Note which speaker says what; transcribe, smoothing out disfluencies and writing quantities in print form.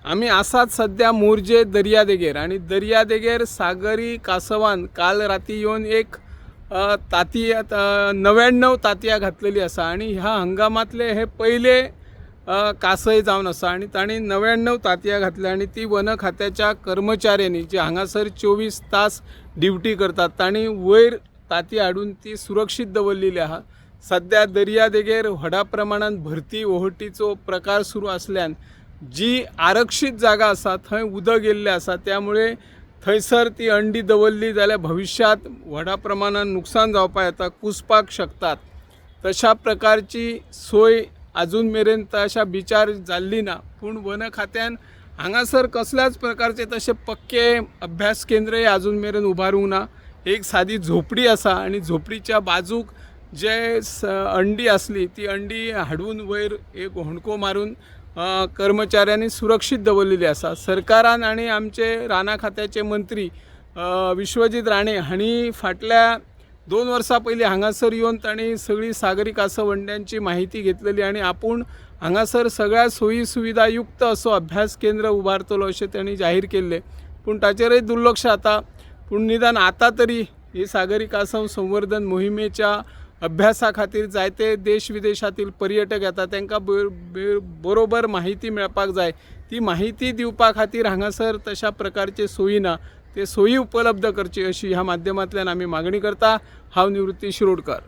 Speaker 1: आमी आसात सद्या मोरजे दर्यादेगेर आनी दर्यादेगेर सागरी कासवान काल राती येवन एक ताती 99 तातयां घातलेली आसा आनी ह्या हंगामांतले हे पयले कासय जावन आसा आनी तांणी 99 तातयां घातल्या आनी ती वन खात्याच्या कर्मचाऱ्यांनी जी हांगासर 24 तास ड्युटी करतात तांणी वयर ताती हाडून ती सुरक्षीत दवरलेली आहा. सद्या दर्यादेगेर व्हडा प्रमाणान भरती ओहटीचो प्रकार सुरू आसल्यान जी आरक्षीत जागा आसा थंय उदक येयल्लें आसा, त्यामुळे थंयसर ती अंडी दवरली जाल्यार भविश्यांत व्हडा प्रमाणान नुकसान जावपाक येता, कुसपाक शकतात. तशा प्रकारची सोय आजून मेरेन तशा बिचार जाल्ली ना, पूण वन खात्यान हांगासर कसल्याच प्रकारचे तशे पक्के अभ्यास केंद्रय आजून मेरेन उबारूंक ना. एक सादी झोपडी आसा आनी झोपडीच्या बाजूक जे अंडी आसली ती अंडी हाडून वयर एक होंडको मारून कर्मचाऱ्यांनी सुरक्षीत दवरलेली आसा. सरकारान आनी आमचे रानां खात्याचे मंत्री विश्वजीत राणे हांणी फाटल्या 2 वर्सां पयलीं हांगासर येवन तांणी सगळी सागरी कासव अंड्यांची माहिती घेतलेली आनी आपूण हांगासर सगळ्या सोयी सुविधा युक्त असो अभ्यास केंद्र उबारतलो अशें तांणी जाहीर केल्लें, पूण ताचेरय दुर्लक्ष जाता. पूण निदान आतां तरी ही सागरी कासव संवर्धन मोहिमेच्या अभ्यासा खातीर जायते देश विदेशातील पर्यटक येतात, तांकां बरोबर माहिती मेळपाक जाय. ती माहिती दिवपा खातीर हांगासर तशा प्रकारचे सोयी ना, ते सोयी उपलब्ध करची अशी ह्या माध्यमांतल्यान आमी मागणी करता. हांव निवृत्ती शिरोडकर.